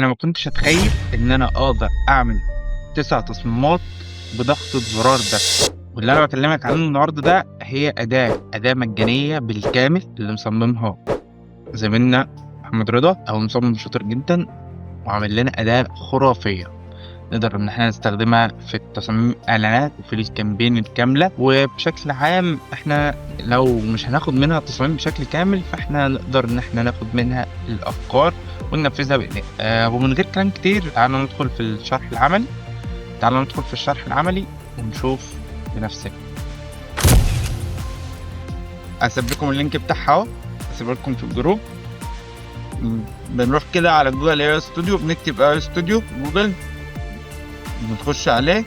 انا ما كنتش اتخيل ان انا اقدر اعمل 9 تصميمات بضغطة زرار بس. واللي انا بكلمك عنه النهارده ده هي اداة مجانية بالكامل اللي مصممها زميلنا محمد رضا، او مصمم شاطر جدا وعامل لنا اداة خرافية نقدر ان احنا نستخدمها في تصميم اعلانات وفي ال campaign الكاملة. وبشكل عام احنا لو مش هناخد منها التصاميم بشكل كامل فاحنا نقدر ان احنا ناخد منها الافكار وننفذها بايدينا. ومن غير كلام كتير تعالوا ندخل في الشرح العملي. تعالوا ندخل في الشرح العملي ونشوف بنفسنا. هسيب لكم ال link بتاعها اهو، هسيبه لكم في ال group. بنروح كده على Google AI Studio، بنكتب AI Studio Google، بنخش عليه،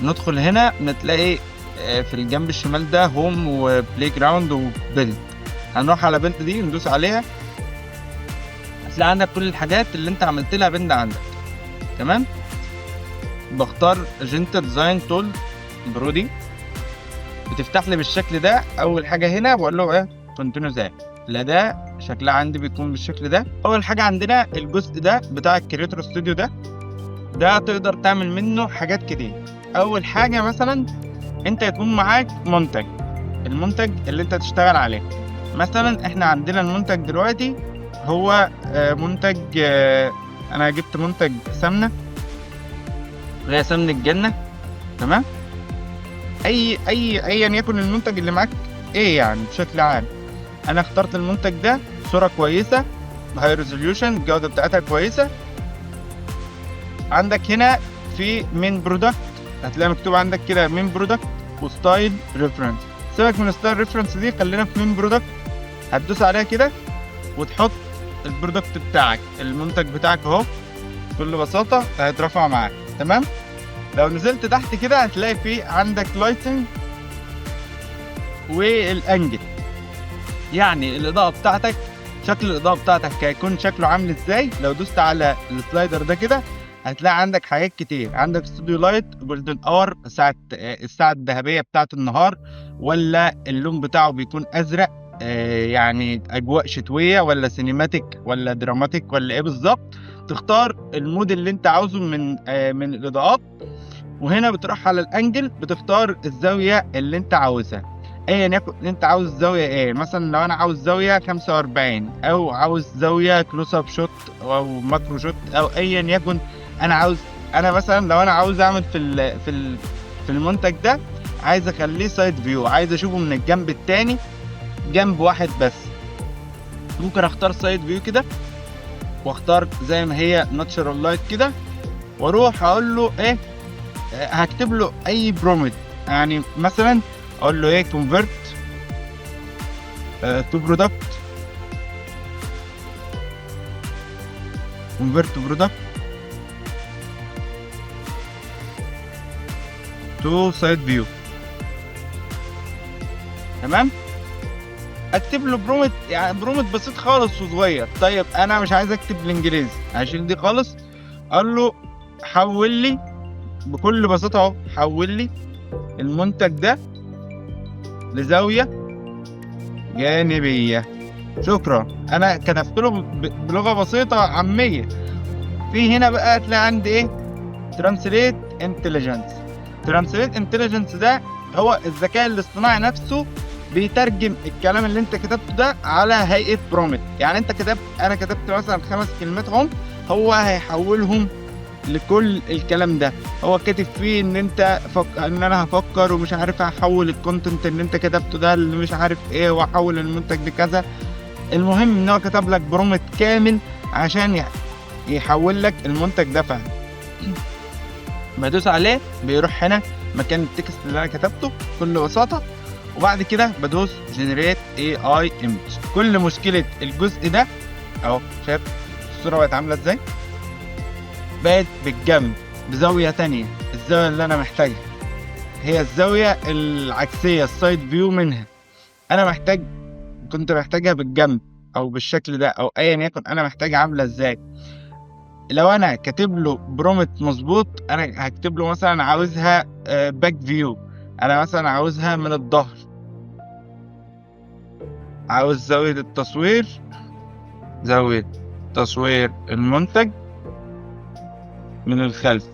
ندخل هنا بنتلاقي في الجنب الشمال ده home و playground و build. هنروح على build دي ندوس عليها، هتلاقي عندك كل الحاجات اللي انت عملت لها build عندك. تمام، بختار Magenta Design Tool Pro دي، بتفتح لي بالشكل ده. اول حاجة هنا بقول له ايه؟ continue زي الاداة شكلها عندي بيكون بالشكل ده. اول حاجة عندنا الجزء ده بتاع ال creator studio ده تقدر تعمل منه حاجات كتير. اول حاجة مثلا انت يكون معاك منتج، المنتج اللي انت تشتغل عليه. مثلا احنا عندنا المنتج دلوقتي هو منتج، انا جبت منتج سمنه، وهي سمنه الجنة. تمام، اي اي ايا يكن المنتج اللي معاك ايه يعني بشكل عام. انا اخترت المنتج ده، صوره كويسة، high resolution، الجودة بتاعتها كويسة. عندك هنا في main product، هتلاقي مكتوب عندك كده main product و style reference. سيبك من style reference دي، خلينا في main product. هتدوس عليها كده وتحط ال product بتاعك، المنتج بتاعك اهو، بكل بساطة هيترفع معاك. تمام، لو نزلت تحت كده هتلاقي في عندك lighting وال angle، يعني الاضاءة بتاعتك، شكل الاضاءة بتاعتك هيكون شكله عامل ازاي. لو دوست على ال slider ده كده هتلاقي عندك حاجات كتير، عندك studio light، golden hour، الساعة الذهبية بتاعه النهار، ولا اللون بتاعه بيكون ازرق، يعني اجواء شتوية، ولا cinematic، ولا dramatic، ولا ايه بالظبط. تختار ال mode اللي انت عاوزه من الاضاءات. وهنا بتروح على ال angle، بتختار الزاوية اللي انت عاوزها، ايا يكن انت عاوز زاوية ايه. مثلا لو انا عاوز زاوية 45، او عاوز زاوية close up shot او macro shot، او ايا يكن انا عاوز. انا مثلا لو انا عاوز اعمل في المنتج ده، عايز اخليه side view، عايز اشوفه من الجنب التاني، جنب واحد بس، ممكن اختار side view كده، واختار زي ما هي natural light كده، واروح اقول له ايه، هكتب له اي prompt، يعني مثلا اقول له ايه، convert to product، convert to product to side view. تمام، اكتب له prompt، يعني prompt بسيط خالص وصغير. طيب انا مش عايز اكتب بالانجليزي، هشيل دي خالص، اقول له حول لي بكل بساطة اهو، حول لي المنتج ده لزاويه جانبيه. شكرا، انا كتبت له بلغه بسيطة عامية. في هنا بقى هتلاقي عندي ايه، translate intelligence. translate intelligence ده هو الذكاء الاصطناعي نفسه بيترجم الكلام اللي انت كتبته ده على هيئة prompt. يعني انت كتبت، انا كتبت مثلا 5 كلمات هم، هو هيحولهم لكل الكلام ده. هو كاتب فيه ان انت ان انا هفكر ومش عارف هحول ال content اللي انت كتبته ده اللي مش عارف ايه، واحول المنتج لكذا. المهم ان هو كتب لك prompt كامل عشان يحول لك المنتج ده فعلا. بدوس عليه بيروح هنا مكان ال text اللي انا كتبته بكل بساطة، وبعد كده بدوس generate AI image. كل مشكلة الجزء ده اهو، شايف الصورة بقت عامله ازاي؟ بقت بالجنب بزاوية تانية، الزاوية اللي انا محتاجها هي الزاوية العكسيه، ال side view منها. انا كنت محتاجها بالجنب او بالشكل ده او ايا يكن انا محتاجها عامله ازاي. لو انا كاتب له prompt مظبوط، انا هكتب له مثلا عاوزها back view، انا مثلا عاوزها من الظهر، عاوز زاوية التصوير، زاوية تصوير المنتج من الخلف،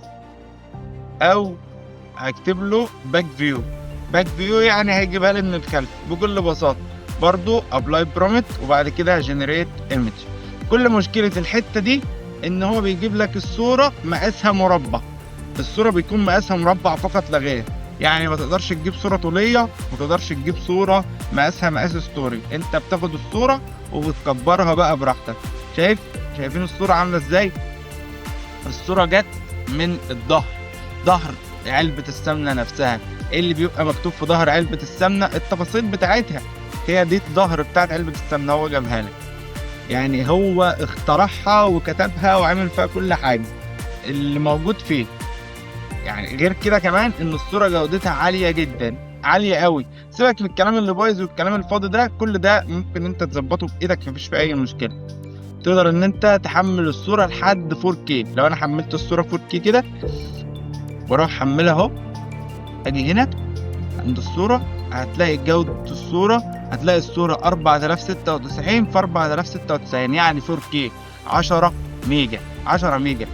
او هكتب له back view. back view يعني هيجيبها لي من الخلف بكل بساطة. برضو apply prompt وبعد كده generate image. كل مشكلة الحتة دي ان هو بيجيب لك الصورة مقاسها مربع، الصورة بيكون مقاسها مربع فقط لا غير، يعني ما تقدرش تجيب صوره طوليه، ما تقدرش تجيب صوره مقاسها مقاس story، انت بتاخد الصورة وبتكبرها بقى براحتك. شايفين الصورة عامله ازاي؟ الصورة جت من الظهر، ظهر علبة السمنة نفسها. ايه اللي بيبقى مكتوب في ظهر علبة السمنة؟ التفاصيل بتاعتها، هي دي الظهر بتاعت علبة السمنة، هو جابها لك، يعني هو اخترعها وكتبها وعمل فيها كل حاجة اللي موجود فيه. يعني غير كده كمان ان الصورة جودتها عالية جدا، عالية قوي. سيبك من الكلام اللي بايظ والكلام الفاضي ده، كل ده ممكن انت تظبطه بايدك، مفيش فيه اي مشكلة. تقدر ان انت تحمل الصورة لحد 4K. لو انا حملت الصورة 4K كده واروح احملها اهو، اجي هنا عند الصورة هتلاقي جودة الصورة، هتلاقي الصورة 4096 في 4096، يعني 4K 10 ميجا، 10 ميجا.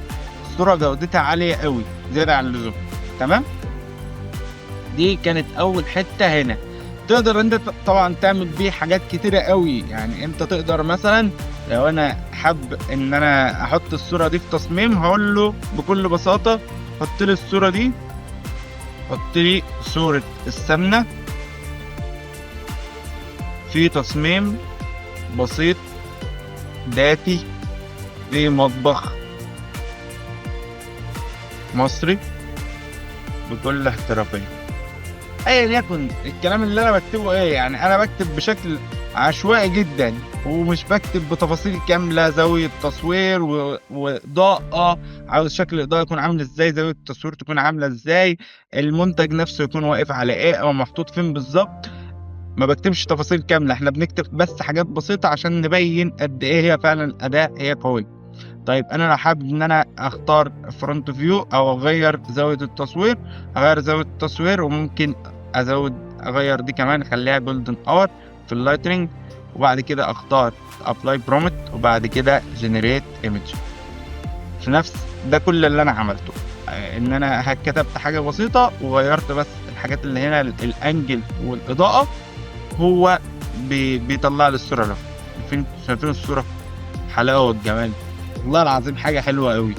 الصورة جودتها عالية قوي زيادة عن اللزوم. تمام، دي كانت أول حتة. هنا تقدر انت طبعا تعمل بيه حاجات كتيرة قوي. يعني انت تقدر مثلا لو انا حاب ان انا احط الصورة دي في تصميم، هقول له بكل بساطة حط لي الصورة دي، حط لي صورة السمنة في تصميم بسيط دافي في مطبخ مصري بكل احترافية. ايا يكن الكلام اللي انا بكتبه ايه، يعني انا بكتب بشكل عشوائي جدا ومش بكتب بتفاصيل كاملة، زاوية تصوير وإضاءة، عاوز شكل الإضاءة يكون عامل ازاي، زاوية التصوير تكون عاملة ازاي، المنتج نفسه يكون واقف على ايه او محطوط فين بالظبط. ما بكتبش تفاصيل كاملة، احنا بنكتب بس حاجات بسيطة عشان نبين قد ايه هي فعلا الأداة هي قوية. طيب انا لو حابب ان انا اختار front view او اغير زاوية التصوير، اغير زاوية التصوير، وممكن ازود اغير دي كمان اخليها golden hour في ال lighting، وبعد كده اختار apply prompt وبعد كده generate image. في نفس ده كل اللي انا عملته، ان انا كتبت حاجة بسيطة وغيرت بس الحاجات اللي هنا ال angle والاضاءة، هو بيطلع لي الصورة. لو شايفين الصورة حلاوة والجمال، والله العظيم حاجة حلوة قوي.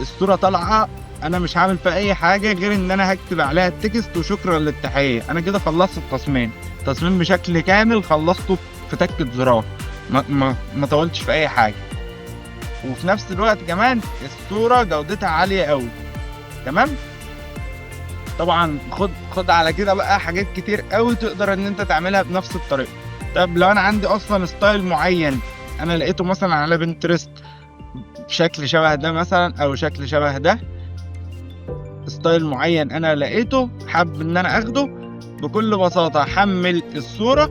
الصورة طالعه انا مش عامل فيها اي حاجة غير ان انا هكتب عليها ال text وشكرا للتحيه. انا كده خلصت التصميم، تصميم بشكل كامل خلصته في تكه زرار، ما طولتش في اي حاجة، وفي نفس الوقت كمان الصورة جودتها عالية قوي. تمام، طبعا خد على كده بقى حاجات كتير قوي تقدر ان انت تعملها بنفس الطريقة. طب لو انا عندي اصلا style معين انا لقيته مثلا على Pinterest بشكل شبه ده مثلا او شكل شبه ده، style معين انا لقيته حابب ان انا اخده، بكل بساطة احمل الصورة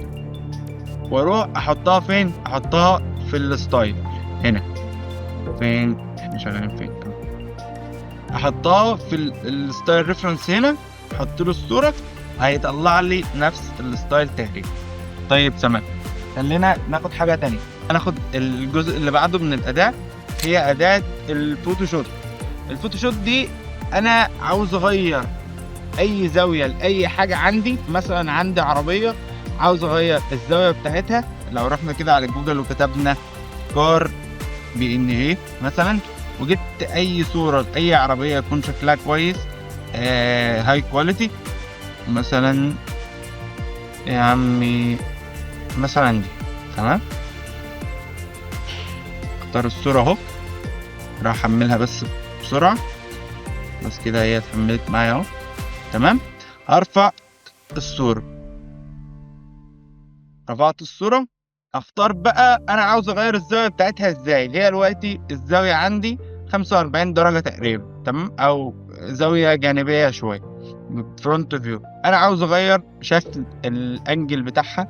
واروح احطها فين؟ احطها في ال style هنا. فين احنا شغالين فين؟ احطها في ال style reference هنا، احط له الصورة هيطلع لي نفس ال style تقريبا. طيب تمام، خلينا ناخد حاجة تانية. هناخد الجزء اللي بعده من الاداة، هي اداه ال Photoshop. ال Photoshop دي انا عاوز اغير اي زاوية لاي حاجة عندي. مثلا عندي عربية عاوز اغير الزاوية بتاعتها، لو رحنا كده على جوجل وكتبنا car PNG مثلا، وجبت اي صوره لاي عربية يكون شكلها كويس، high quality مثلا يا عمي، مثلا دي. تمام، اختار الصورة اهو، راح احملها بس بسرعة، بس كده هي اتحملت معايا اهو. تمام، هرفع الصورة، رفعت الصورة، اختار بقى انا عاوز اغير الزاوية بتاعتها ازاي. اللي هي دلوقتي الزاوية عندي 45 درجة تقريبا، تمام، او زاوية جانبية شوية front view. انا عاوز اغير شكل ال angle بتاعها،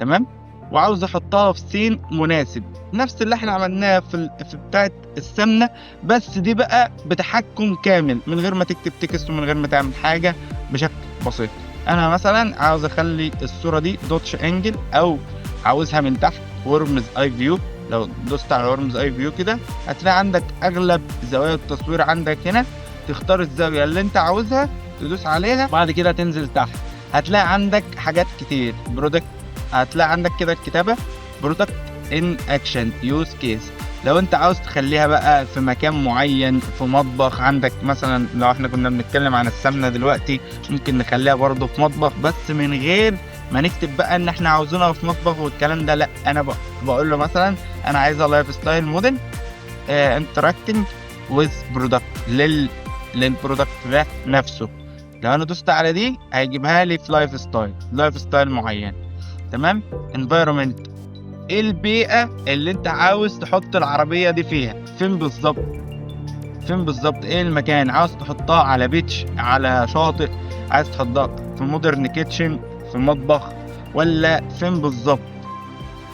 تمام، وعاوز احطها في scene مناسب، نفس اللي احنا عملناه في بتاعه السمنة، بس دي بقى بتحكم كامل من غير ما تكتب text ومن غير ما تعمل حاجة، بشكل بسيط. انا مثلا عاوز اخلي الصورة دي Dutch angle، او عاوزها من تحت bird's eye view. لو دوست على worm's eye view كده هتلاقي عندك اغلب زوايا التصوير عندك هنا، تختار الزاوية اللي انت عاوزها تدوس عليها. بعد كده تنزل تحت هتلاقي عندك حاجات كتير. product، هتلاقي عندك كده الكتابة product in action use case. لو انت عاوز تخليها بقى في مكان معين، في مطبخ عندك مثلا، لو احنا كنا بنتكلم عن السمنة دلوقتي ممكن نخليها برضه في مطبخ، بس من غير ما نكتب بقى ان احنا عاوزينها في مطبخ والكلام ده، لا انا بقول له مثلا انا عايزها lifestyle model interacting with product لل product ده نفسه. لو انا دوست على دي هيجيبها لي في lifestyle معين. تمام. environment، ايه البيئة اللي انت عاوز تحط العربية دي فيها، فين بالظبط، فين بالظبط، ايه المكان، عاوز تحطها على beach، على شاطئ، عايز تحطها في modern kitchen، في مطبخ، ولا فين بالظبط.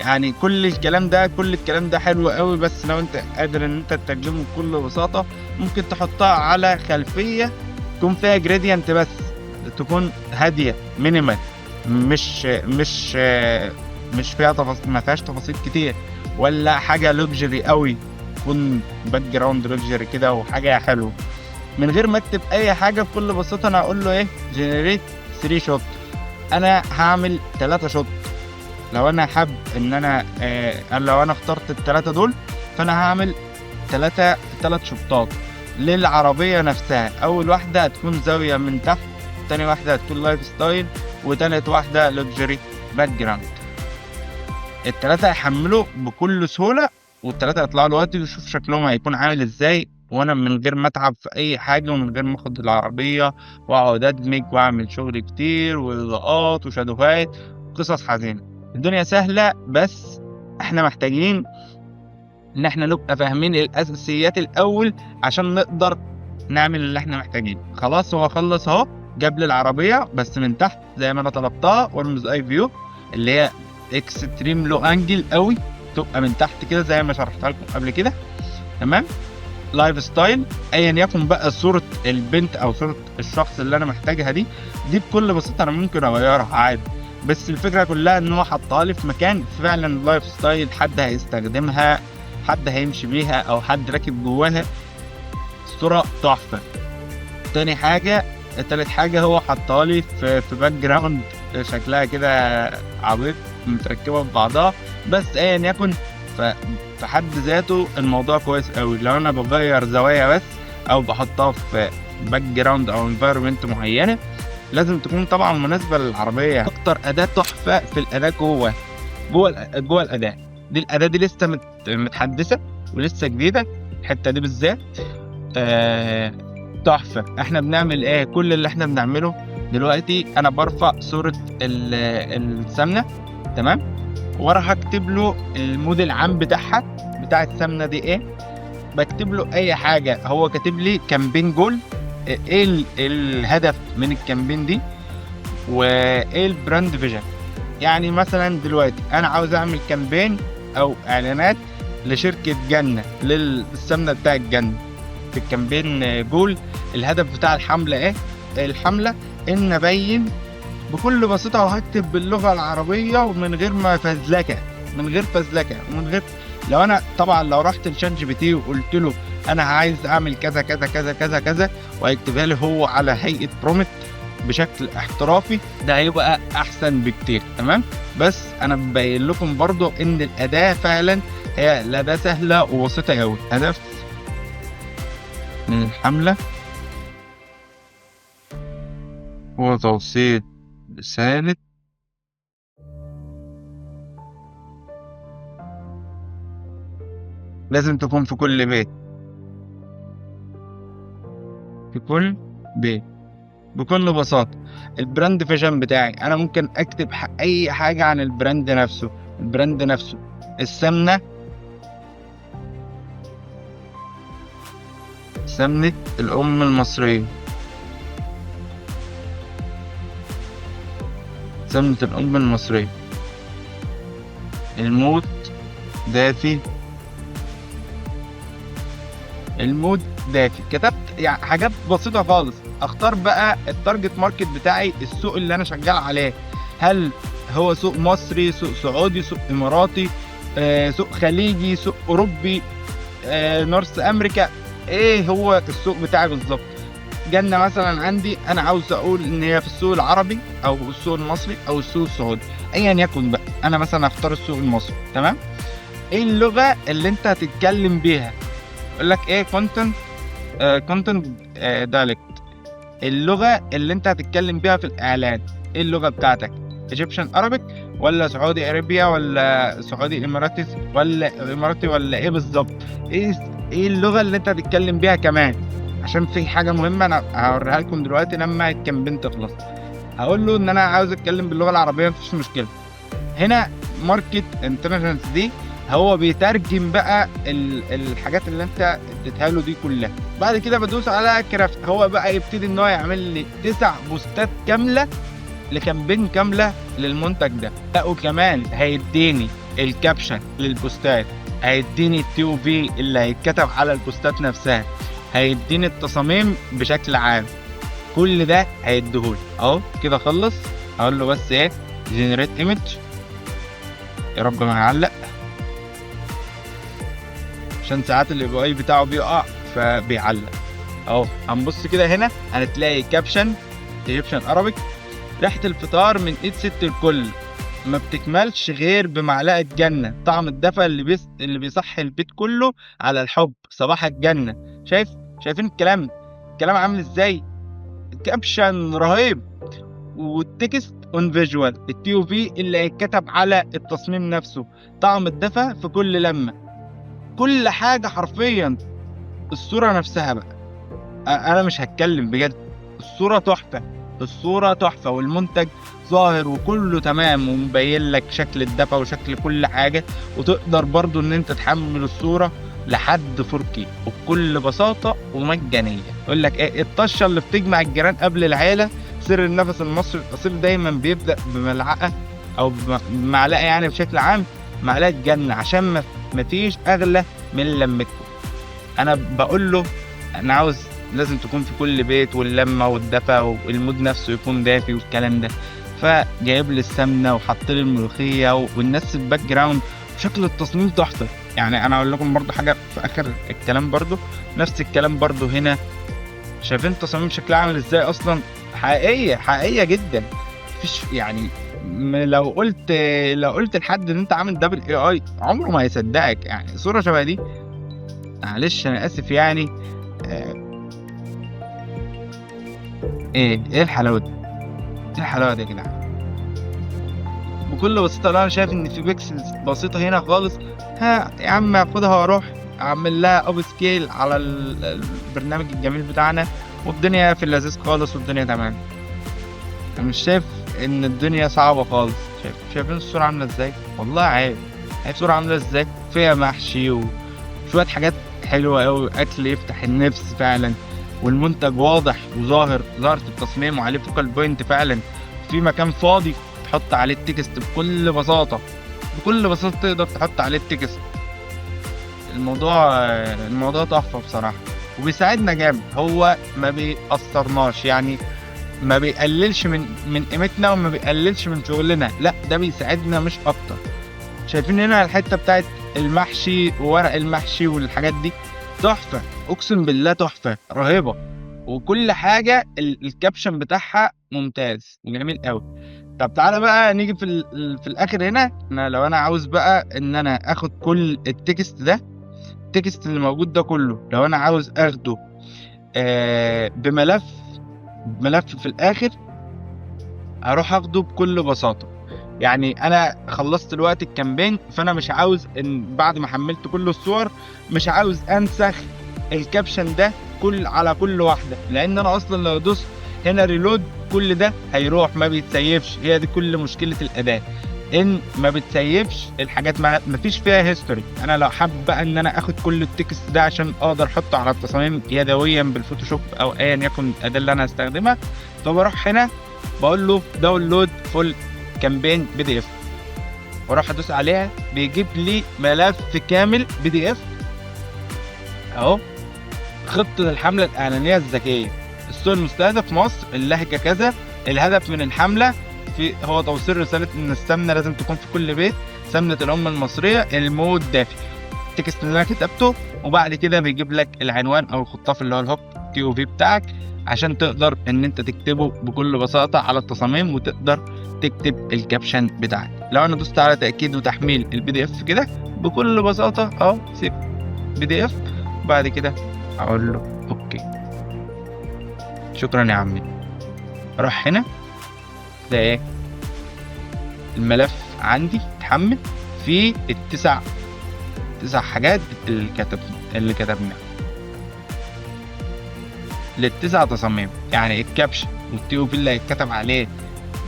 يعني كل الكلام ده حلو قوي، بس لو انت قادر ان انت تترجمه بكل بساطة ممكن تحطها على خلفية يكون فيها gradient بس تكون هادية minimal، مش فيها تفاصيل، ما فيهاش تفاصيل كتير، ولا حاجة luxury قوي تكون background luxury كده وحاجة حلوة. من غير ما اكتب اي حاجة بكل بساطة انا هقول له ايه، generate 3 shot. انا هعمل 3 shot. لو انا حاب ان انا لو انا اخترت الثلاثة دول فانا هعمل 3 شوتات للعربية نفسها. اول واحدة هتكون زاوية من تحت، تاني واحدة هتكون lifestyle، وتالت واحدة luxury background. التلاتة هيحملوا بكل سهولة، والتلاتة هيطلعوا دلوقتي وشوف شكلهم هيكون عامل ازاي، وانا من غير ما اتعب في اي حاجة، ومن غير ما اخد العربية واقعد ادمج واعمل شغل كتير واضاءات وشادوهات قصص حزينة. الدنيا سهلة، بس احنا محتاجين ان احنا نبقى فاهمين الاساسيات الاول عشان نقدر نعمل اللي احنا محتاجينه. خلاص هو خلص اهو، جاب لي العربية بس من تحت زي ما انا طلبتها، worm's eye view اللي هي extreme low angle قوي، تبقى من تحت كده زي ما شرحتها لكم قبل كده. تمام. lifestyle ايا يكن بقى صورة البنت او صورة الشخص اللي انا محتاجها دي بكل بساطة انا ممكن اغيرها عادي، بس الفكرة كلها ان هو حطها لي في مكان فعلا lifestyle، حد هيستخدمها، حد هيمشي بيها، او حد راكب جواها. الصورة تحفة. تاني حاجة، تالت حاجة، هو حطها لي في background شكلها كده عبيط متركبة في بعضها، بس ايا يكن في حد ذاته الموضوع كويس قوي. لو انا بغير زوايا بس او بحطها في background او environment معينة، لازم تكون طبعا مناسبة للعربية. اكتر اداة تحفة في الاداة جوه الاداة دي، الاداة دي لسه متحدثة ولسه جديدة، الحتة دي بالذات تحفة. احنا بنعمل ايه؟ كل اللي احنا بنعمله دلوقتي انا برفع صورة السمنة، تمام، وراح اكتب له ال mood العام بتاعها، بتاع السمنة دي ايه، بكتب له اي حاجة. هو كاتب لي campaign goal، ايه الهدف من ال campaign دي، وايه ال brand vision. يعني مثلا دلوقتي انا عاوز اعمل campaign او اعلانات لشركة جنة، للسمنة بتاع الجنة. في ال campaign goal الهدف بتاع الحملة ايه؟ الحملة ان ابين بكل بساطة، وهكتب باللغة العربية ومن غير ما فزلكة، من غير فزلكة ومن غير، لو انا طبعا لو رحت ل ChatGPT وقلت له انا عايز اعمل كذا كذا كذا كذا كذا وهيكتبها لي هو على هيئة prompt بشكل احترافي، ده هيبقى احسن بكتير. تمام. بس انا ببين لكم برضو ان الاداة فعلا هي الاداة سهلة وبسيطة قوي. هدف من الحملة هو توصيل رسالة لازم تكون في كل بيت، في كل بيت بكل بساطة. ال brand vision بتاعي أنا ممكن أكتب أي حاجة عن ال brand نفسه، ال brand نفسه، السمنة، سمنة الأم المصرية، سمنة الأم المصرية، ال mood دافي، ال mood دافي. كتبت يعني حاجات بسيطة خالص. اختار بقى ال target market بتاعي، السوق اللي انا شغال عليه، هل هو سوق مصري، سوق سعودي، سوق اماراتي، سوق خليجي، سوق اوروبي، North America، ايه هو السوق بتاعي بالظبط. جنة مثلا عندي انا عاوز اقول ان هي في السوق العربي او السوق المصري او السوق السعودي، ايا يكن بقى. انا مثلا هختار السوق المصري، تمام. ايه اللغة اللي انت هتتكلم بيها؟ يقول لك ايه؟ content dialect، اللغة اللي انت هتتكلم بيها في الاعلان. ايه اللغة بتاعتك؟ Egyptian Arabic ولا Saudi Arabia ولا سعودي اماراتي ولا اماراتي ولا ايه بالظبط؟ ايه اللغة اللي انت هتتكلم بيها كمان؟ عشان في حاجة مهمة انا هوريها لكم دلوقتي لما ال campaign تخلص. هقول له ان انا عاوز اتكلم باللغة العربية، مفيش مشكلة. هنا market intelligence دي هو بيترجم بقى الحاجات اللي انت اديتها له دي كلها. بعد كده بدوس على craft، هو بقى يبتدي ان هو يعمل لي 9 بوستات كاملة ل campaign كاملة للمنتج ده. لا وكمان هيديني ال caption للبوستات، هيديني ال TOV اللي هيتكتب على البوستات نفسها، هيديني التصاميم بشكل عام، كل ده هيديهولي اهو. كده خلص، اقول له بس ايه؟ generate image. يا رب ما يعلق، عشان ساعات ال API بتاعه بيقع فبيعلق اهو. هنبص كده هنا هتلاقي caption Egyptian Arabic، ريحه الفطار من ايد ست الكل ما بتكملش غير بمعلقه جنة، طعم الدفا اللي بيصحي البيت كله على الحب، صباح الجنة. شايفين الكلام؟ الكلام عامل ازاي؟ caption رهيب، وال text on visual، ال TOV اللي هيتكتب على التصميم نفسه، طعم الدفا في كل لمه، كل حاجة حرفيا. الصورة نفسها بقى، انا مش هتكلم بجد، الصورة تحفة، الصورة تحفة، والمنتج ظاهر وكله تمام، ومبين لك شكل الدفا وشكل كل حاجة. وتقدر برضو ان انت تحمل الصورة لحد 4K وبكل بساطة ومجانيه. يقول لك ايه؟ الطشه اللي بتجمع الجيران قبل العيلة، سر النفس المصري الاصيل دايما بيبدا بملعقة او بمعلقه، يعني بشكل عام معلقه جنة، عشان مفيش اغلى من لمتكم. انا بقول له انا عاوز لازم تكون في كل بيت، واللمه والدفا وال mood نفسه يكون دافي والكلام ده. فجايب لي السمنة وحط لي الملوخية والناس ال background، شكل التصميم تحفة. يعني انا اقول لكم برضو حاجة في اخر الكلام، برضو نفس الكلام برضو هنا، شايفين التصاميم شكلها عامل ازاي؟ اصلا حقيقية، حقيقية جدا. مفيش يعني لو قلت لحد ان انت عامل ده بال AI عمره ما هيصدقك. يعني صوره شبه دي، معلش انا اسف يعني، ايه الحلاوة دي؟ ايه الحلاوة دي يا جدعان؟ بكل بساطة لو انا شايف ان في pixels بسيطة هنا خالص، ها يا عم اخدها واروح اعمل لها upscale على البرنامج الجميل بتاعنا، والدنيا في اللذيذ خالص والدنيا تمام. انا مش شايف ان الدنيا صعبة خالص. شايفين الصورة عامله ازاي؟ والله عيب، عيب الصورة عامله ازاي، فيها محشي وشوية حاجات حلوة قوي، اكل يفتح النفس فعلا، والمنتج واضح وظاهر، ظاهر في التصميم وعليه focal point فعلا. في مكان فاضي تحط عليه ال text بكل بساطة، بكل بساطة تقدر تحط عليه ال text. الموضوع تحفة بصراحة، وبيساعدنا جامد. هو ما بيأثرناش، يعني ما بيقللش من قيمتنا وما بيقللش من شغلنا، لا ده بيساعدنا مش اكتر. شايفين هنا الحتة بتاعت المحشي وورق المحشي والحاجات دي تحفة، اقسم بالله تحفة رهيبة، وكل حاجة ال caption بتاعها ممتاز وجميل قوي. طب تعالى بقى نيجي في الاخر هنا. انا لو انا عاوز بقى ان انا اخد كل ال text ده، ال text اللي موجود ده كله، لو انا عاوز اخده بملف، ملف في الاخر، هروح اخده بكل بساطة. يعني انا خلصت دلوقتي ال campaign، فانا مش عاوز ان بعد ما حملت كل الصور مش عاوز انسخ ال caption ده على كل واحدة، لان انا اصلا لو دوست هنا reload كل ده هيروح، ما بيتسيفش. هي دي كل مشكلة الاداة، ان ما بتسيفش الحاجات، ما فيش فيها history. انا لو حابب بقى ان انا اخد كل ال text ده عشان اقدر احطه على التصاميم يدويا بال Photoshop او ايا يكن الاداة اللي انا هستخدمها، فبروح هنا بقول له download full campaign PDF، واروح ادوس عليها، بيجيب لي ملف كامل PDF اهو، خطه الحملة الاعلانية الذكية، السوق المستهدف مصر، اللهجة كذا، الهدف من الحملة في هو توصيل رسالة ان السمنة لازم تكون في كل بيت، سمنه الام المصرية ال mood دافي، ال text اللي انا كتبته، وبعد كده بيجيب لك العنوان او الخطاف اللي هو ال hook TOV بتاعك، عشان تقدر ان انت تكتبه بكل بساطة على التصاميم وتقدر تكتب ال caption بتاعك. لو انا دوست على تاكيد وتحميل ال PDF كده بكل بساطة اهو save PDF، وبعد كده اقول له okay شكرا يا عمي. اروح هنا ده ايه الملف عندي اتحمل في التسع حاجات اللي كتبناها للتسع تصاميم، يعني ال caption وال TOV اللي هيتكتب عليه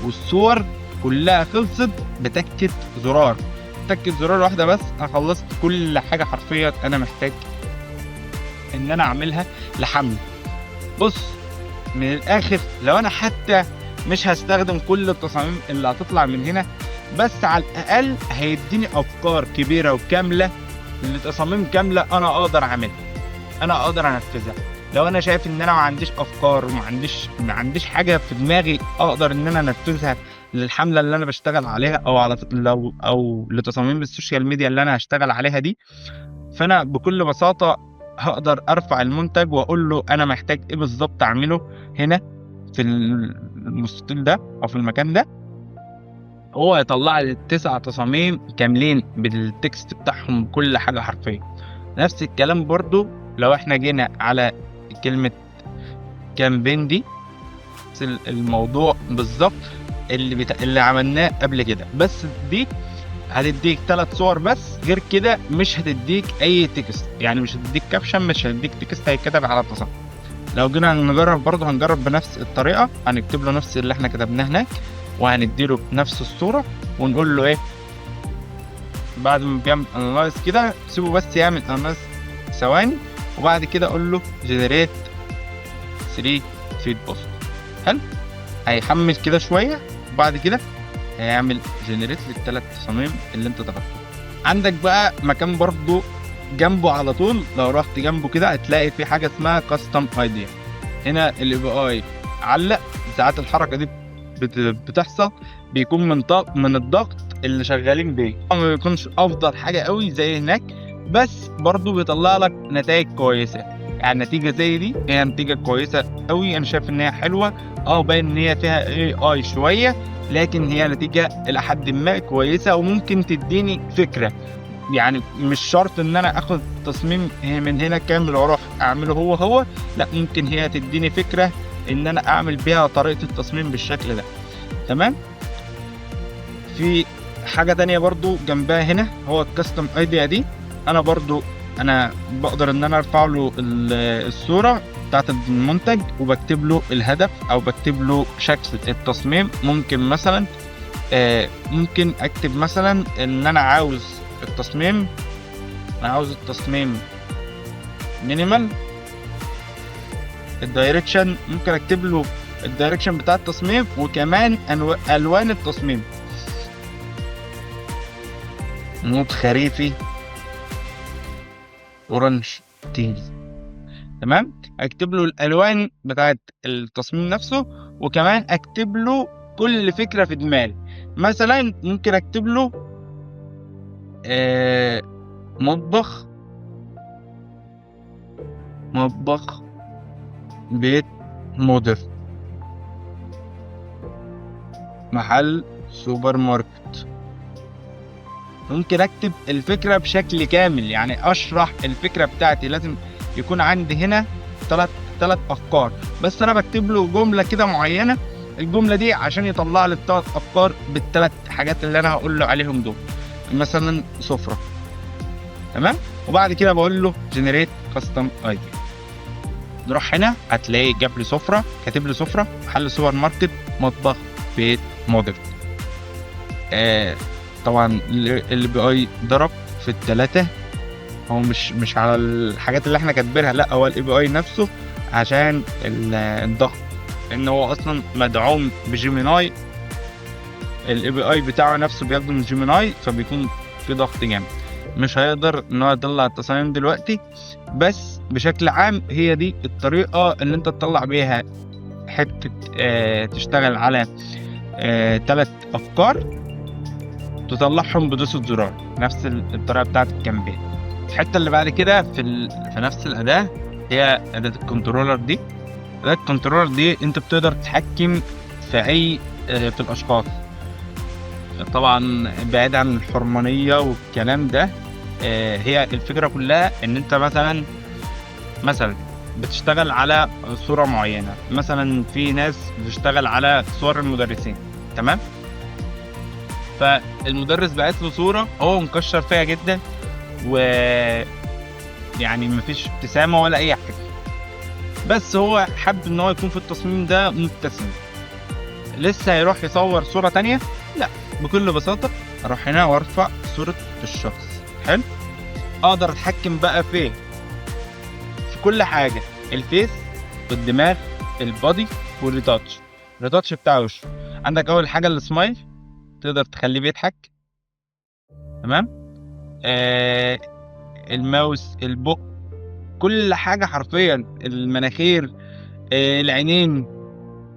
والصور كلها خلصت بتكة زرار، تكة زرار واحدة بس. انا خلصت كل حاجة حرفيا انا محتاج ان انا اعملها لحمل. بص من الاخر، لو انا حتى مش هستخدم كل التصاميم اللي هتطلع من هنا، بس على الاقل هيديني افكار كبيرة وكاملة لتصاميم كاملة انا اقدر اعملها، انا اقدر انفذها. لو انا شايف ان انا ما عنديش افكار وما عنديش ما عنديش حاجة في دماغي اقدر ان انا انفذها للحملة اللي انا بشتغل عليها، او على لو او لتصاميم ال social media اللي انا هشتغل عليها دي، فانا بكل بساطة هقدر ارفع المنتج واقول له انا محتاج ايه بالظبط اعمله هنا في المستطيل ده او في المكان ده. هو يطلع لي التسع تصاميم كاملين بال text بتاعهم كل حاجة حرفيا. نفس الكلام برضو لو احنا جينا على كلمة campaign دي، نفس الموضوع بالظبط اللي عملناه قبل كده، بس دي هتديك 3 صور بس، غير كده مش هتديك اي text، يعني مش هتديك caption، مش هتديك text هيتكتب على التصميم. لو جينا نجرب برضه هنجرب بنفس الطريقة، هنكتب له نفس اللي احنا كتبناه هناك، وهنديله نفس الصورة ونقول له ايه بعد ما بيعمل analyze كده، سيبه بس يعمل analyze ثواني، وبعد كده اقول له generate 3 feed post. حلو، هيحمل كده شوية وبعد كده هيعمل generate للثلاث تصاميم اللي انت طلبتهم. عندك بقى مكان برضو جنبه على طول، لو رحت جنبه كده هتلاقي في حاجة اسمها custom idea. هنا ال API علق، ساعات الحركة دي بتحصل، بيكون من الضغط اللي شغالين بيه، ما بيكونش افضل حاجة قوي زي هناك، بس برضو بيطلع لك نتائج كويسة. يعني نتيجة زي دي هي نتيجة كويسة قوي، انا شايف ان هي حلوة، باين ان هي فيها AI شوية، لكن هي نتيجة الى حد ما كويسة وممكن تديني فكرة. يعني مش شرط ان انا اخد تصميم من هنا كامل واروح اعمله هو هو، لا ممكن هي تديني فكرة ان انا اعمل بيها طريقه التصميم بالشكل ده. تمام. في حاجة تانية برضو جنبها هنا، هو ال custom idea دي، انا برضو بقدر ان انا ارفع له الصورة بتاعت المنتج وبكتب له الهدف او بكتب له شكل التصميم. ممكن مثلا ممكن اكتب مثلا ان انا عاوز التصميم، انا عاوز التصميم minimal، ال direction ممكن اكتب له ال direction بتاع التصميم، وكمان الوان التصميم، mood خريفي orange teal. تمام، اكتب له الالوان بتاعت التصميم نفسه، وكمان اكتب له كل فكرة في دماغي. مثلا ممكن اكتب له مطبخ بيت modern، محل سوبر ماركت. ممكن اكتب الفكرة بشكل كامل، يعني اشرح الفكرة بتاعتي. لازم يكون عندي هنا ثلاث افكار، بس انا بكتب له جملة كده معينة، الجملة دي عشان يطلع لي الثلاث افكار بالثلاث حاجات اللي انا هقول له عليهم دول. مثلا سفره. تمام، وبعد كده بقول له generate custom idea. نروح هنا هتلاقي جاب لي سفره، كاتب لي سفره، محل سوبر ماركت، مطبخ بيت modern. طبعا ال API ضرب في الثلاثة، هو مش على الحاجات اللي احنا كاتبينها، لا هو ال API نفسه عشان الضغط، لان هو اصلا مدعوم ب Gemini، ال API بتاعه نفسه بياخده من Gemini، فبيكون في ضغط جامد، مش هيقدر ان هو يطلع التصاميم دلوقتي. بس بشكل عام هي دي الطريقة اللي انت تطلع بيها حتة تشتغل على 3 افكار، تطلعهم بدوسة زرار، نفس الطريقة بتاعت ال campaign. الحتة اللي بعد كده في نفس الأداة هي أداة ال controller دي. أداة ال controller دي أنت بتقدر تتحكم في أي في الأشخاص، طبعا بعيد عن الحرمانية والكلام ده. هي الفكرة كلها إن أنت مثلا بتشتغل على صورة معينة، مثلا في ناس بتشتغل على صور المدرسين، تمام؟ فالمدرس بعت له صورة هو مكشر فيها جدا، و يعني مفيش ابتسامة ولا أي حاجة، بس هو حب إن هو يكون في التصميم ده مبتسم. لسه هيروح يصور صورة تانية؟ لا، بكل بساطة أروح هنا وأرفع صورة الشخص. حلو، أقدر أتحكم بقى في كل حاجة، ال face والدماغ، ال body وال retouch. ال retouch بتاع وشه، عندك أول حاجة السمايل، تقدر تخليه بيضحك، تمام؟ ال mouth، البق، كل حاجة حرفيا، المناخير، العينين،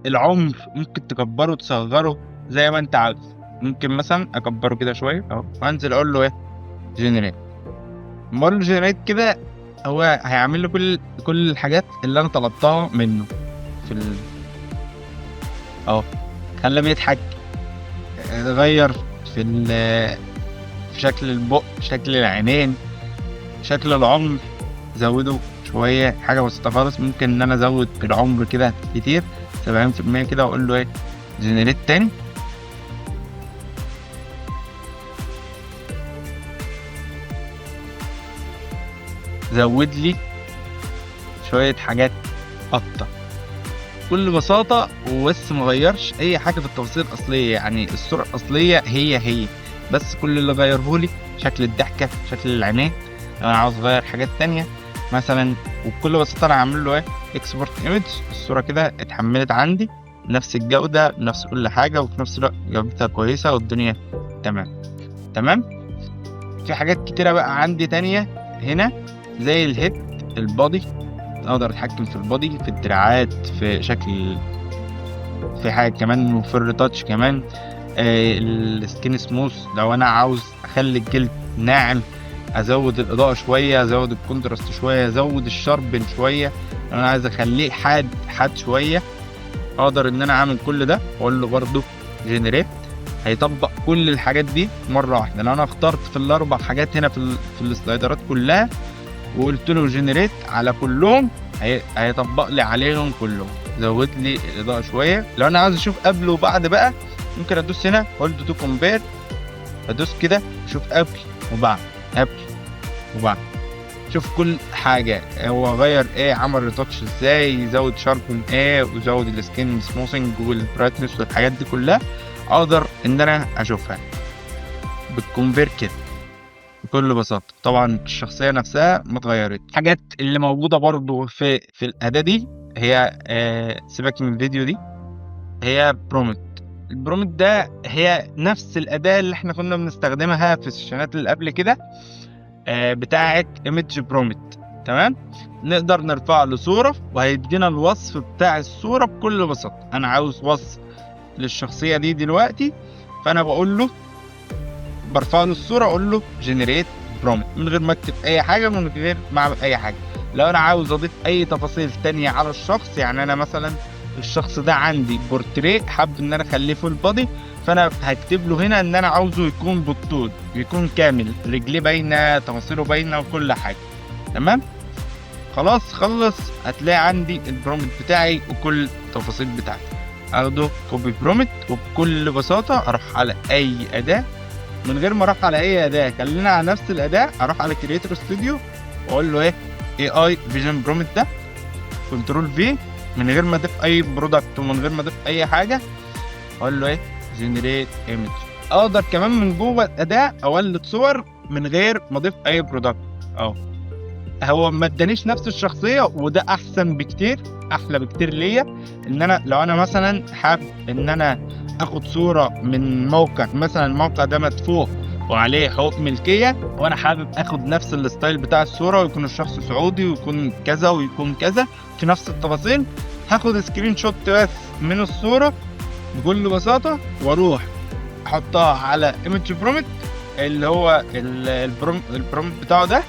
العمر، ممكن تكبره تصغره زي ما انت عاوز. ممكن مثلا اكبره كده شوية اهو، وانزل اقول له ايه، generate. اقول له generate كده، هو هيعمل له كل الحاجات اللي انا طلبتها منه في اهو، خلاه بيضحك، غير في شكل البق، شكل العينين، شكل العمر، زوده شوية، حاجة بسيطة خالص. ممكن ان انا ازود العمر كده كتير 70% كده، واقول له ايه، generate تاني. زود لي شوية حاجات اكتر بكل بساطة، وبس مغيرش اي حاجة في التفاصيل الاصلية، يعني الصورة الاصلية هي هي، بس كل اللي غيرهولي شكل الضحكة، شكل العينين. لو انا عاوز اغير حاجات تانية مثلا، وبكل بساطة انا هعمل له ايه، export image. الصورة كده اتحملت عندي بنفس الجودة، بنفس كل حاجة، وفي نفس الوقت جودتها كويسة والدنيا تمام. تمام. في حاجات كتيرة بقى عندي تانية هنا، زي ال head، ال body، اقدر اتحكم في ال body، في الدراعات، في شكل، في حاجة كمان، وفي ال retouch كمان، ال skin smooth، لو انا عاوز اخلي الجلد ناعم، ازود الاضاءة شوية، ازود ال contrast شوية، ازود ال sharpen شوية، لو انا عايز اخليه حاد حاد شوية، اقدر ان انا اعمل كل ده. واقول له برده generate، هيطبق كل الحاجات دي مرة واحدة. لو انا اخترت في الاربع حاجات هنا في ال slider ات كلها وقلت له generate على كلهم، هيطبق لي عليهم كلهم. زود لي الاضاءة شوية. لو انا عايز اشوف قبل وبعد بقى، ممكن ادوس هنا واقول له to compare، ادوس كده اشوف قبل وبعد، قبل وبعد، شوف كل حاجة هو غير ايه، عمل retouch ازاي، زود sharpen ايه، وزود ال skin smoothing وال brightness والحاجات دي كلها، اقدر ان انا اشوفها بال compare كده بكل بساطة. طبعا الشخصية نفسها ما اتغيرت. الحاجات اللي موجودة برضو في الاداة دي هي سيبك من الفيديو دي، هي prompt. ال prompt ده هي نفس الاداة اللي احنا كنا بنستخدمها في ال session ات اللي قبل كده، بتاعه image prompt. تمام، نقدر نرفع له صوره وهيدينا الوصف بتاع الصورة بكل بساطة. انا عاوز وصف للشخصية دي دلوقتي، فانا بقول له، برفع له الصورة اقول له generate prompt من غير ما اكتب اي حاجة، من غير ما اعمل اي حاجة. لو انا عاوز اضيف اي تفاصيل تانية على الشخص، يعني انا مثلا الشخص ده عندي بورتريه، حابب ان انا اخليه full body، فانا هكتب له هنا ان انا عاوزه يكون بالطول، يكون كامل، رجليه باينة، تفاصيله باينة، وكل حاجة. تمام، خلاص خلص. هتلاقي عندي ال prompt بتاعي وكل التفاصيل بتاعتي. اخده copy prompt، وبكل بساطة اروح على اي اداه، من غير ما اروح على اي اداه، خلينا على نفس الاداة، اروح على Creator Studio واقول له ايه، AI vision prompt ده، control V، من غير ما اضيف اي product ومن غير ما اضيف اي حاجة، اقول له ايه، generate image. اقدر كمان من جوه الاداة اولد صور من غير ما اضيف اي product. اهو هو ما ادانيش نفس الشخصية، وده احسن بكتير، احلى بكتير ليا. ان انا لو انا مثلا حابب ان انا اخد صوره من موقع، مثلا الموقع ده مدفوع وعليه حقوق ملكية، وانا حابب اخد نفس ال style بتاع الصورة، ويكون الشخص سعودي ويكون كذا ويكون كذا في نفس التفاصيل، هاخد screenshot بس من الصورة بكل بساطة، واروح احطها على image prompt اللي هو ال prompt بتاعه ده،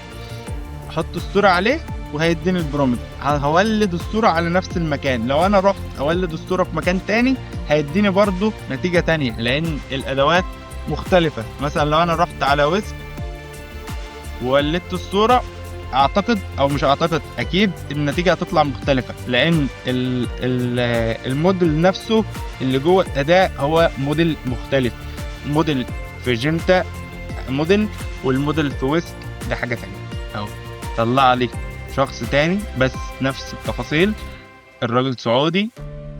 احط الصورة عليه وهيديني ال prompt. هولد الصورة على نفس المكان. لو انا رحت اولد الصورة في مكان تاني هيديني برضو نتيجة تانية، لان الادوات مختلفة. مثلا لو انا رحت على Whisk وولدت الصورة، اعتقد او مش اعتقد، اكيد النتيجة هتطلع مختلفة، لان الموديل نفسه اللي جوه الاداة هو موديل مختلف. موديل في Genita model، وال model في Whisk ده حاجة تانية. اهو طلع لي شخص تاني بس نفس التفاصيل، الراجل سعودي،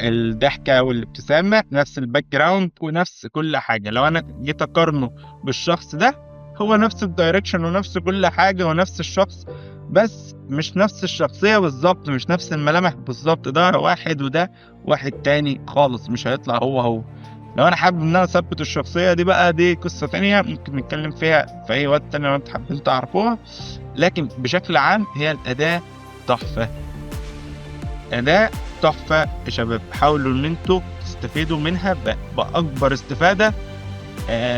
الضحكة والابتسامة، نفس ال background ونفس كل حاجة. لو انا جيت اقارنه بالشخص ده، هو نفس ال direction ونفس كل حاجة ونفس الشخص، بس مش نفس الشخصية بالظبط، مش نفس الملامح بالظبط. ده واحد وده واحد تاني خالص، مش هيطلع هو هو. لو انا حابب ان انا اثبت الشخصية دي بقى، دي قصة تانية ممكن نتكلم فيها في اي وقت تاني لو انتوا حابين تعرفوها. لكن بشكل عام هي الأداة تحفة، أداة تحفة يا شباب. حاولوا ان انتوا تستفيدوا منها بأكبر استفادة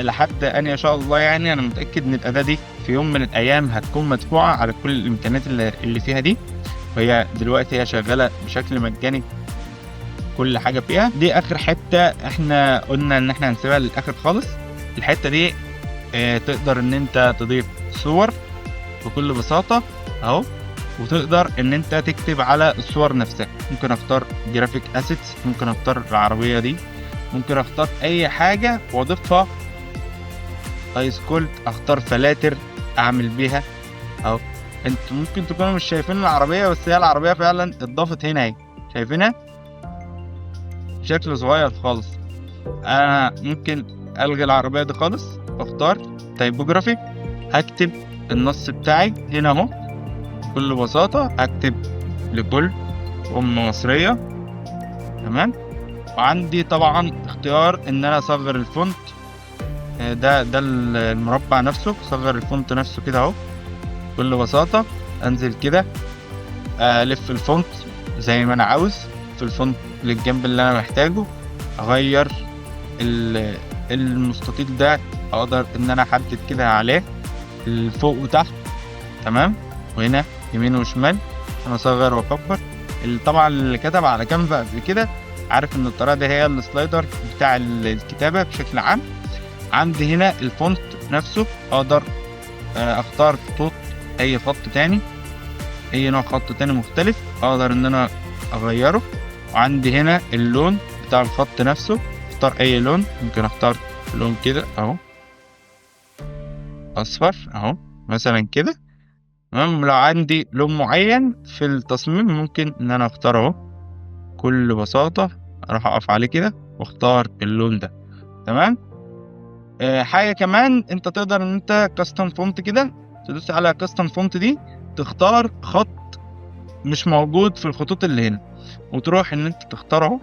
لحد ان يشاء الله. انا متأكد ان الأداة دي في يوم من الايام هتكون مدفوعة على كل الامكانيات اللي فيها دي، وهي دلوقتي هي شغالة بشكل مجاني كل حاجة فيها. دي اخر حتة احنا قلنا ان احنا هنسيبها للاخر خالص. الحتة دي تقدر ان انت تضيف صور بكل بساطة اهو، وتقدر ان انت تكتب على الصور نفسها. ممكن اختار graphic assets، ممكن اختار العربية دي، ممكن اختار اي حاجة واضيفها ice cold، اختار فلاتر اعمل بيها اهو. انتوا ممكن تكونوا مش شايفين العربية، بس هي العربية فعلا اتضافت هنا اهي، شايفينها شكل صغير خالص. انا ممكن الغي العربية دي خالص، اختار typography، هكتب النص بتاعي هنا اهو بكل بساطة، هكتب لكل أم مصرية، تمام. وعندي طبعا اختيار ان انا اصغر ال font، ده المربع نفسه، اصغر ال font نفسه كده اهو بكل بساطة. انزل كده الف ال font زي ما انا عاوز، في ال font للجنب اللي انا محتاجه، اغير المستطيل ده، اقدر ان انا احدد كده عليه الفوق وتحت، تمام، وهنا يمين وشمال عشان اصغر واكبر. طبعا اللي كتب على Canva قبل كده عارف ان الطريقه دي هي ال slider بتاع الكتابه بشكل عام. عندي هنا ال font نفسه، اقدر اختار خطوط، اي خط تاني، اي نوع خط تاني مختلف اقدر ان انا اغيره. وعندي هنا اللون بتاع الخط نفسه، اختار اي لون، ممكن اختار لون كده اهو، اصفر اهو مثلا كده، تمام. لو عندي لون معين في التصميم ممكن ان انا اختاره اهو بكل بساطة، اروح اقف عليه كده واختار اللون ده، تمام. حاجة كمان انت تقدر ان انت custom font كده، تدوس على custom font دي تختار خط مش موجود في الخطوط اللي هنا، وتروح ان انت تختاره،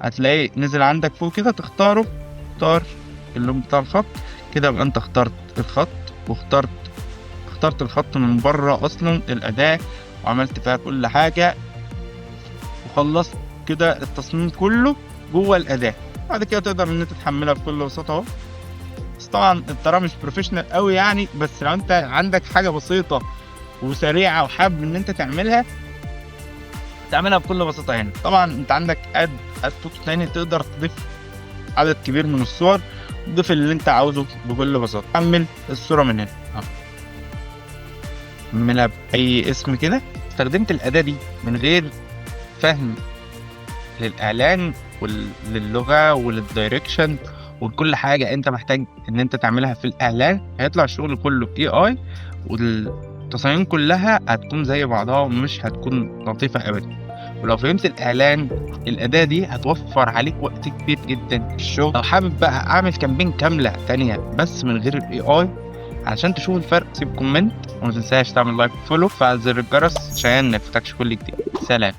هتلاقيه نزل عندك فوق كده، تختاره، اختار اللون بتاع الخط كده، يبقى انت اخترت الخط واخترت اخترت الخط من بره اصلا الاداة، وعملت فيها كل حاجة وخلصت كده التصميم كله جوه الاداة. بعد كده تقدر ان انت تحملها بكل بساطة اهو. بس طبعا الطريقة مش professional قوي يعني، بس لو انت عندك حاجة بسيطة وسريعة وحابب ان انت تعملها، تعملها بكل بساطة هنا. طبعا انت عندك add photo تاني، تقدر تضيف عدد كبير من الصور، تضيف اللي انت عاوزه بكل بساطة. حمل الصورة من هنا اهو، حملها بأي اسم كده. استخدمت الأداة دي من غير فهم للإعلان وللغة ولل direction وكل حاجة انت محتاج ان انت تعملها في الإعلان، هيطلع الشغل كله AI، والتصاميم كلها هتكون زي بعضها ومش هتكون لطيفة أبدا. ولو فهمت الإعلان، الأداة دي هتوفر عليك وقت كبير جدا في الشغل. لو حابب بقى أعمل campaign كاملة تانية بس من غير ال AI علشان تشوف الفرق، سيب comment وما تنساش تعمل like و follow وفعل زر الجرس عشان ما يفوتكش كل جديد. سلام.